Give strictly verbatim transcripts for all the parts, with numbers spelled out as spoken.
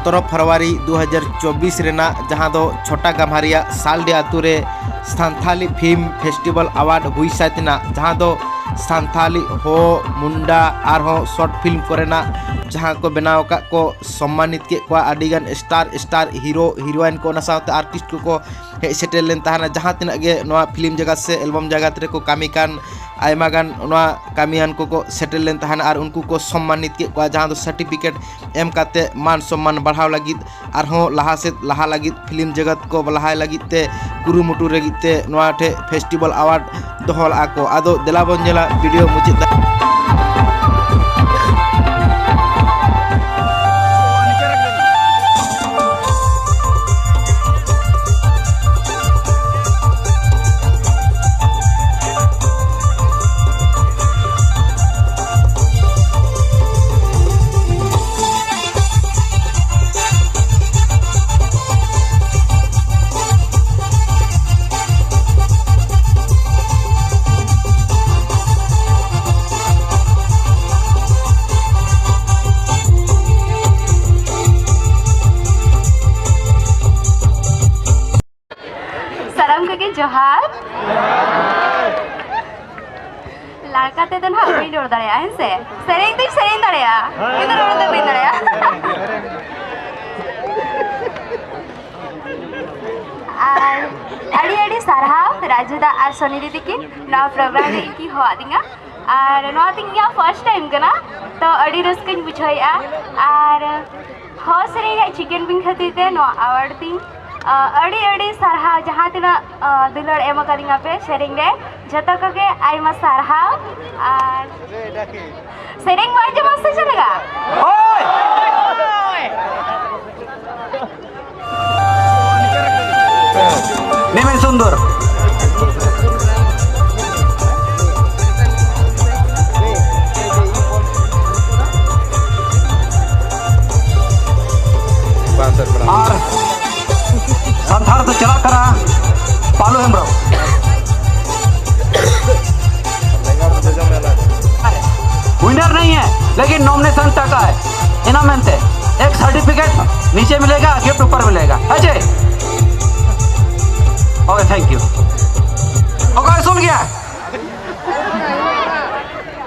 ᱥᱚᱛᱨᱚ ᱯᱷᱮᱵᱽᱨᱩᱣᱟᱨᱤ ᱫᱩ ᱦᱟᱡᱟᱨ ᱪᱚᱵᱵᱤᱥ ᱨᱮᱱᱟᱜ, ᱡᱟᱦᱟᱸ ᱫᱚ ᱪᱷᱳᱴᱟ ᱜᱟᱢᱦᱟ ᱨᱮᱭᱟᱜ ᱥᱟᱞᱰᱤ ᱟᱛᱳ ᱨᱮ ᱥᱟᱱᱛᱷᱟᱞᱤ ᱯᱷᱤᱞᱢ ᱯᱷᱮᱥᱴᱤᱵᱷᱟᱞ ᱟᱣᱟᱨᱰ ᱦᱩᱭ ᱥᱟᱹᱛ ᱮᱱᱟ, ᱡᱟᱦᱟᱸ ᱫᱚ ᱥᱟᱱᱛᱷᱟᱞᱤ ᱦᱳ, ᱢᱩᱱᱰᱟ ᱟᱨᱦᱚᱸ ᱥᱚᱨᱴ ᱯᱷᱤᱞᱢ ᱠᱚᱨᱮᱱᱟᱜ ᱡᱟᱦᱟᱸ ᱠᱚ ᱵᱮᱱᱟᱣ ᱟᱠᱟᱫ ᱠᱚ ᱥᱚᱢᱢᱟᱱᱤᱛ ᱠᱮᱫ ᱠᱚᱣᱟ᱾ ᱟᱹᱰᱤᱜᱟᱱ ᱥᱴᱟᱨ ᱥᱴᱟᱨ ᱦᱤᱨᱳ ᱦᱤᱨᱳᱭᱤᱱ ᱠᱚ, ᱚᱱᱟ ᱥᱟᱶᱛᱮ ᱟᱨᱴᱤᱥᱴ ᱠᱚᱠᱚ ᱦᱮᱡ ᱥᱮᱴᱮᱨ ᱞᱮᱱ ᱛᱟᱦᱮᱱᱟ᱾ ᱡᱟᱦᱟᱸ ᱛᱤᱱᱟᱹᱜ ᱜᱮ ᱱᱚᱣᱟ ᱯᱷᱤᱞᱢ ᱡᱟᱜᱟᱛ ᱥᱮ ᱮᱞᱵᱟᱢ ᱡᱟᱜᱟᱛ ᱨᱮᱠᱚ ᱠᱟᱹᱢᱤ ᱠᱟᱱ ᱟᱭᱢᱟ ᱜᱟᱱ ᱱᱚᱣᱟ ᱠᱟᱹᱢᱤᱭᱟᱱ ᱠᱚᱠᱚ ᱥᱮᱴᱮᱨ ᱞᱮᱱ ᱛᱟᱦᱮᱱᱟ ᱟᱨ ᱩᱱᱠᱩ ᱠᱚ ᱥᱚᱢᱢᱟᱱᱤᱛ ᱠᱮᱫ ᱠᱚᱣᱟ, ᱡᱟᱦᱟᱸ ᱫᱚ ᱥᱟᱨᱴᱤᱯᱷᱤᱠᱮᱴ ᱮᱢ ᱠᱟᱛᱮ ᱢᱟᱱ ᱥᱚᱢᱢᱟᱱ ᱵᱟᱲᱦᱟᱣ ᱞᱟᱹᱜᱤᱫ, ᱟᱨᱦᱚᱸ ᱞᱟᱦᱟ ᱥᱮᱫ ᱞᱟᱦᱟ ᱞᱟᱹᱜᱤᱫ, ᱯᱷᱤᱞᱢ ᱡᱮᱜᱟᱛ ᱠᱚ ᱞᱟᱦᱟᱭ ᱞᱟᱹᱜᱤᱫ ᱛᱮ ᱠᱩᱨᱩᱢᱩᱴᱩ ᱞᱟᱹᱜᱤᱫ ᱛᱮ ᱱᱚᱣᱟ ᱴᱷᱮᱡ ᱯᱷᱮᱥᱴᱤᱵᱷᱟᱞ ᱟᱣᱟᱨᱰ ᱫᱚᱦᱚ ᱞᱟᱜᱼᱟ ᱠᱚ᱾ ᱟᱫᱚ ᱫᱮᱞᱟ ᱵᱚᱱ ᱧᱮᱞᱟ ᱵᱷᱤᱰᱤᱭᱳ ᱢᱩᱪᱟᱹᱫ ᱫᱷᱟᱹᱵᱤᱡ᱾ ᱥᱟᱱᱟᱢ ᱠᱚᱜᱮ ᱡᱚᱦᱟᱨ᱾ ᱞᱟᱲᱠᱟ ᱛᱮᱫᱚ ᱱᱟᱦᱟᱜ ᱵᱟᱹᱧ ᱨᱚᱲ ᱫᱟᱲᱮᱭᱟᱜᱼᱟ, ᱦᱮᱸ ᱥᱮ? ᱥᱮᱨᱮᱧ ᱫᱚᱧ ᱥᱮᱨᱮᱧ ᱫᱟᱲᱮᱭᱟᱜᱼᱟ, ᱠᱤᱱᱛᱩ ᱨᱚᱲ ᱫᱚ ᱵᱟᱹᱧ ᱫᱟᱲᱮᱭᱟᱜᱼᱟ᱾ ᱟᱨ ᱟᱹᱰᱤ ᱟᱹᱰᱤ ᱥᱟᱨᱦᱟᱣ ᱨᱟᱡᱩ ᱫᱟ ᱟᱨ ᱥᱚᱱᱤ ᱫᱤᱫᱤ ᱠᱤᱱ ᱱᱚᱣᱟ ᱯᱨᱳᱜᱨᱟᱢ ᱨᱮ ᱤᱧ ᱠᱤᱱ ᱦᱚᱦᱚ ᱟᱹᱫᱤᱧᱟ᱾ ᱟᱨ ᱱᱚᱣᱟ ᱫᱚ ᱤᱧᱟᱹᱜ ᱯᱷᱟᱨᱥᱴ ᱴᱟᱭᱤᱢ ᱠᱟᱱᱟ, ᱛᱚ ᱟᱹᱰᱤ ᱨᱟᱹᱥᱠᱟᱹᱧ ᱵᱩᱡᱷᱟᱹᱣᱮᱫᱼᱟ᱾ ᱟᱨ ᱦᱚᱸ ᱥᱮᱨᱮᱧ ᱨᱮᱭᱟᱜ ᱪᱤᱠᱮᱱ ᱵᱤᱧ ᱠᱷᱟᱹᱛᱤᱨ ᱛᱮ ᱱᱚᱣᱟ ᱟᱣᱟᱨᱰ ᱛᱤᱧ, ᱟᱹᱰᱤ ᱟᱹᱰᱤ ᱥᱟᱨᱦᱟᱣ᱾ ᱡᱟᱦᱟᱸ ᱛᱤᱱᱟᱹᱜ ᱫᱩᱞᱟᱹᱲ ᱮᱢ ᱟᱠᱟᱫᱤᱧᱟ ᱯᱮ ᱥᱮᱨᱮᱧ ᱨᱮ, ᱡᱷᱚᱛᱚ ᱠᱚᱜᱮ ᱟᱭᱢᱟ ᱥᱟᱨᱦᱟᱣ᱾ ᱟᱨ ᱥᱮᱨᱮᱧ ᱵᱚ ᱟᱸᱡᱚᱢᱟ ᱥᱮ ᱪᱮᱫ ᱞᱮᱠᱟ? ᱦᱳᱭ! ᱱᱮᱢᱮᱱ ᱥᱩᱱᱫᱚᱨ᱾ ᱟᱨ ᱥᱟᱱᱛᱷᱟᱲ ᱫᱚ ᱪᱟᱞᱟᱜ ᱠᱟᱱᱟ ᱯᱟᱞᱩ ᱦᱮᱢᱵᱨᱚᱢ᱾ ᱣᱤᱱᱟᱨ ᱱᱟᱦᱤ ᱦᱮ, ᱞᱮᱠᱤᱱ ᱱᱚᱢᱤᱱᱮᱥᱚᱱ ᱴᱟᱴᱟ ᱦᱮ, ᱮᱱᱟ ᱢᱮᱱᱛᱮ᱾ एक सर्टिफिकेट नीचे मिलेगा, गिफ्ट ऊपर मिलेगा, है जी? Okay, thank you. ओके, सुन गया।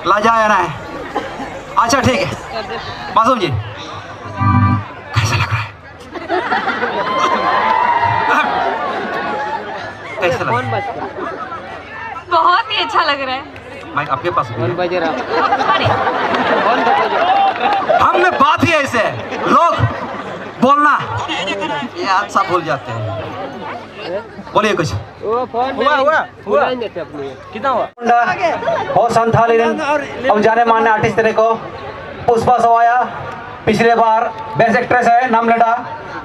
लाजा आ रहा है। अच्छा, ठीक है। मासूम जी, कैसा लग रहा है? कैसा लग रहा है? बहुत ही अच्छा लग रहा है। माइक आपके पास भी है। बजे रहा। अरे। हमने बात ही ऐसे है, लोग बोलना, ये आज सब भूल जाते हैं। बोलिए कुछ। वो फोन में हुआ, हुआ, हुआ। नहीं देते अपनी। कितना हुआ? हो संथाली रन, अब जाने माने आर्टिस्ट तेरे को पुष्पा सवाया, पिछले बार बेस्ट एक्ट्रेस है नाम लेटा,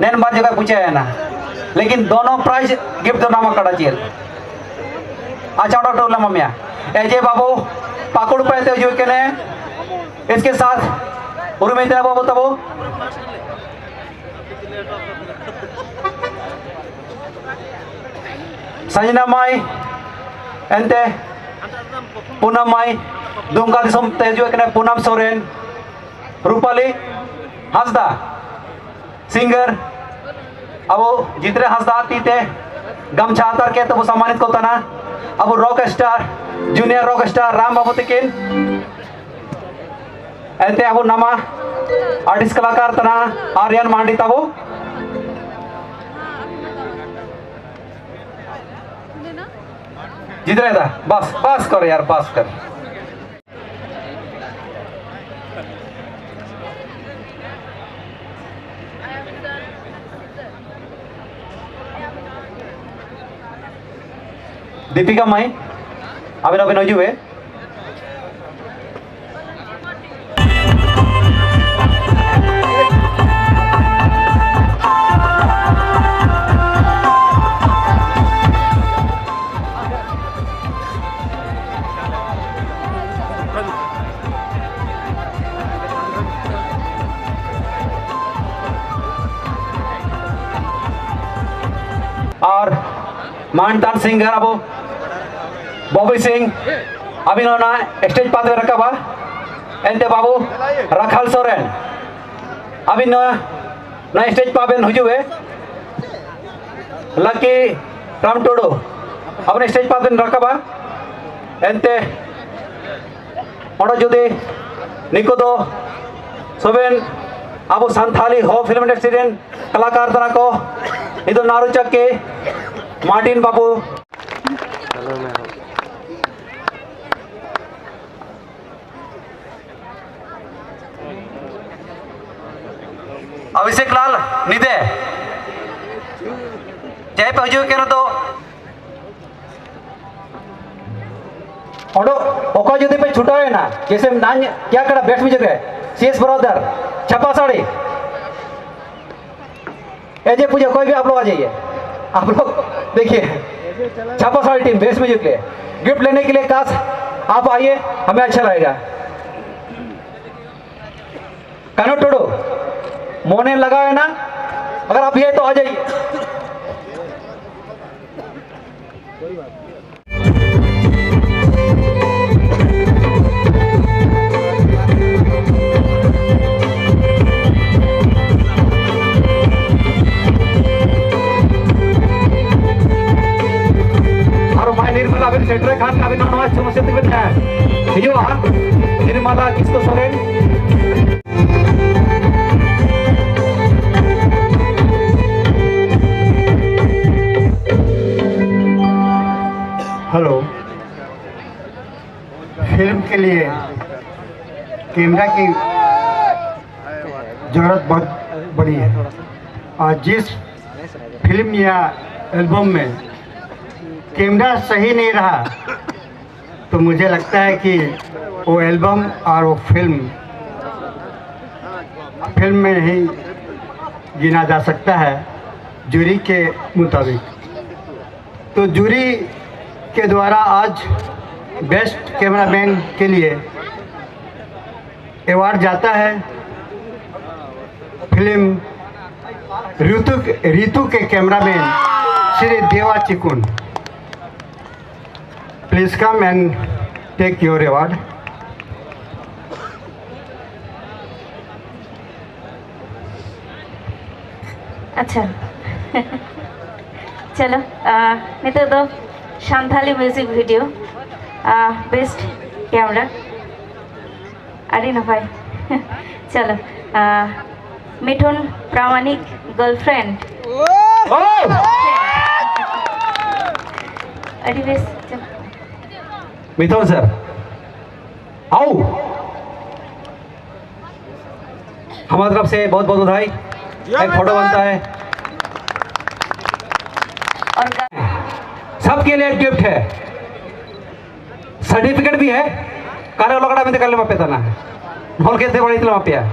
नैन बार जगह पूछे है ना, लेकिन दोनों प्राइज गिफ्ट दो नाम कड़ा चेल। अच्छा, डॉक्टर उल्ला मम्या, एजे बाबू पाकुड़ पे ते जो के ने, इसके साथ उर्मिंद्र बाबू तबू। ᱥᱟᱡᱽᱱᱟ ᱢᱟᱹᱭ, ᱮᱱᱛᱮ ᱯᱩᱱᱟᱢ ᱢᱟᱹᱭ, ᱫᱩᱢᱠᱟ ᱫᱤᱥᱚᱢ ᱛᱮ ᱦᱤᱡᱩᱜ ᱠᱟᱱᱟᱭ ᱯᱩᱱᱟᱢ ᱥᱚᱨᱮᱱ, ᱨᱩᱯᱟᱞᱤ ᱦᱟᱸᱥᱫᱟ, ᱥᱤᱝᱜᱟᱨ, ᱟᱵᱚ ᱡᱤᱛᱨᱟᱹ ᱦᱟᱸᱥᱫᱟ ᱛᱤ ᱛᱮ ᱜᱟᱢᱪᱷᱟ ᱟᱛᱟᱨ ᱠᱮᱫ ᱛᱮᱵᱚ ᱥᱚᱢᱢᱟᱱᱤᱛ ᱠᱚ ᱛᱟᱦᱮᱱᱟ᱾ ᱟᱵᱚ rock star, junior rock star Ram ᱵᱟᱹᱵᱩ ᱛᱟᱹᱠᱤᱱ, ᱮᱱᱛᱮ ᱟᱵᱚ ᱱᱟᱢᱟ ᱟᱨᱴᱤᱥᱴ ᱠᱟᱞᱟᱠᱟᱨ ᱛᱟᱱᱟ ᱟᱨᱭᱟᱱ ᱢᱟᱱᱰᱤ ᱛᱟᱵᱚ᱾ ᱡᱤᱛᱨᱟᱹ ᱫᱟ, ᱵᱟᱥ, ᱵᱟᱥ ᱠᱚᱨ ᱭᱟᱨ, ᱵᱟᱥ ᱠᱚᱨ᱾ ᱫᱤᱯᱤᱠᱟ ᱢᱟᱹᱭ, ᱟᱵᱮᱱ ᱟᱵᱮᱱ ᱦᱤᱡᱩᱜ ᱵᱮ᱾ ᱟᱨ ᱢᱟᱱᱛᱟᱱ ᱥᱤᱝᱜᱟᱨ ᱟᱵᱚ ᱵᱚᱵᱤ ᱥᱤᱝ, ᱟᱹᱵᱤᱱ ᱚᱱᱟ ᱥᱴᱮᱡᱽ ᱯᱟᱛᱮ ᱨᱟᱠᱟᱵᱟ᱾ ᱮᱱᱛᱮ ᱵᱟᱹᱵᱩ ᱨᱟᱠᱷᱟᱞ ᱥᱚᱨᱮᱱ, ᱟᱹᱵᱤᱱ ᱱᱚᱣᱟ, ᱱᱚᱣᱟ ᱥᱴᱮᱡᱽ ᱯᱟᱦᱟ ᱵᱮᱱ ᱦᱤᱡᱩᱜ ᱮ, ᱞᱟᱠᱤ ᱨᱟᱢ ᱴᱩᱰᱩ, ᱟᱵᱮᱱ ᱥᱴᱮᱡᱽ ᱯᱟᱦᱟ ᱵᱮᱱ ᱨᱟᱠᱟᱵᱟ᱾ ᱮᱱᱛᱮ ᱚᱸᱰᱮ ᱡᱩᱫᱤ ᱱᱤᱠᱩ ᱫᱚ ᱥᱚᱵᱮᱱ ᱟᱵᱚ ᱥᱟᱱᱛᱷᱟᱞᱤ ᱦᱚ ᱯᱷᱤᱞᱢ ᱤᱱᱰᱟᱥᱴᱨᱤ ᱨᱮᱱ ᱠᱟᱞᱟᱠᱟᱨ ᱫᱟᱨᱟ ᱠᱚ, ᱤᱫᱚ ᱱᱟᱨᱩ ᱪᱟᱠᱮ, ᱢᱟᱨᱴᱤᱱ ᱵᱟᱵᱩ, ᱚᱵᱷᱤᱥᱮᱠ ᱞᱟᱞ ᱱᱤᱫᱮ, ᱡᱟᱦᱟᱸᱭ ᱯᱮ ᱦᱤᱡᱩᱜ ᱠᱟᱱᱟ ᱛᱚ, ᱚᱰᱚ, ᱚᱠᱚᱭ ᱡᱩᱫᱤ ᱯᱮ ᱪᱷᱩᱴᱟᱹᱣ ᱮᱱᱟ, ᱡᱮᱥᱮ ᱱᱟᱧ ᱠᱭᱟ ᱠᱟᱱᱟ ᱵᱮᱥ ᱢᱩᱡᱷᱮ ᱠᱮ, ᱥᱤ ᱮᱥ ᱵᱨᱟᱫᱟᱨ, ᱪᱷᱟᱯᱟ ᱥᱟᱹᱲᱤ, ᱮ ᱡᱮ ᱯᱩᱡᱟᱹ, ᱚᱠᱚᱭ ᱵᱷᱤ ᱟᱯ ᱞᱳᱜ ᱟ ᱡᱟᱭᱮ, ᱟᱯ ᱞᱳᱜ ᱫᱮᱠᱷᱤᱭᱮ, ᱪᱷᱟᱯᱟ ᱥᱟᱹᱲᱤ ᱴᱤᱢ ᱵᱮᱥ ᱢᱩᱡᱷᱮ ᱠᱮ, ᱜᱤᱯᱷᱴ ᱞᱮᱱᱮ ᱠᱮ ᱞᱤᱭᱮ ᱠᱟᱥ ᱟᱯ ᱟᱭᱮ, ᱦᱟᱢᱮ ᱟᱪᱪᱷᱟ ᱞᱟᱜᱮᱜᱟ᱾ ᱠᱟᱱᱩ ᱴᱩᱰᱩ, ᱢᱚᱱᱮ ᱞᱟᱜᱟᱣ ᱮᱱᱟ, ᱟᱜᱟᱨ ᱟᱯ ᱦᱤᱭᱮ ᱛᱚ ᱟ ᱡᱟᱭᱮ᱾ ᱟᱨ ᱢᱟᱭ ᱱᱤᱨᱢᱚᱞᱟ ᱵᱤᱱ ᱥᱮᱴᱮᱨ ᱠᱷᱟᱱ ᱟᱹᱵᱤᱱ ᱱᱚᱣᱟ ᱥᱚᱢᱚᱥᱭᱟ ᱛᱮᱵᱤᱱ ᱦᱤᱡᱩᱜᱼᱟ᱾ ᱱᱤᱨᱢᱚᱞᱟ ᱠᱤᱥᱠᱩ ᱥᱚᱨᱮᱱ᱾ हेलो। फिल्म के लिए कैमरा की ज़रूरत बहुत बड़ी है, और जिस फिल्म या एल्बम में कैमरा सही नहीं रहा, तो मुझे लगता है कि वो एल्बम और वो फिल्म, फिल्म में नहीं गिना जा सकता है, जूरी के मुताबिक। तो जूरी के द्वारा आज बेस्ट कैमरामैन के लिए अवार्ड जाता है फिल्म ऋतु, ऋतु के कैमरामैन श्री देवा चिकुन। Please come and take your award. ᱟᱪᱪᱷᱟ᱾ ᱪᱚᱞᱚ, ᱱᱤᱛᱚᱜ ᱫᱚ Santali music video, best camera. ᱟᱹᱰᱤ ᱱᱟᱯᱟᱭ᱾ ᱪᱚᱞᱚ, ᱢᱤᱴᱷᱩᱱ ᱯᱨᱟᱢᱟᱱᱤᱠ ᱜᱟᱨᱞᱯᱷᱨᱮᱱᱰ᱾ ᱟᱹᱰᱤ ᱵᱮᱥ᱾ ᱪᱚᱞᱚ᱾ मिथुन सर, आओ। हमारे तरफ से बहुत बहुत बधाई। एक फोटो बनता है। और सबके लिए एक गिफ्ट है, सर्टिफिकेट भी है। ᱠᱟᱨᱮ ᱚᱞᱚᱜ ᱠᱟᱱᱟ ᱢᱮᱱᱛᱮ ᱠᱟᱞᱮ ᱢᱟᱯᱮ ᱛᱟᱱᱟ ᱦᱚᱞ ᱠᱮᱛᱮ ᱵᱟᱲᱤ ᱛᱮᱞᱮ ᱢᱟᱯᱮᱭᱟ᱾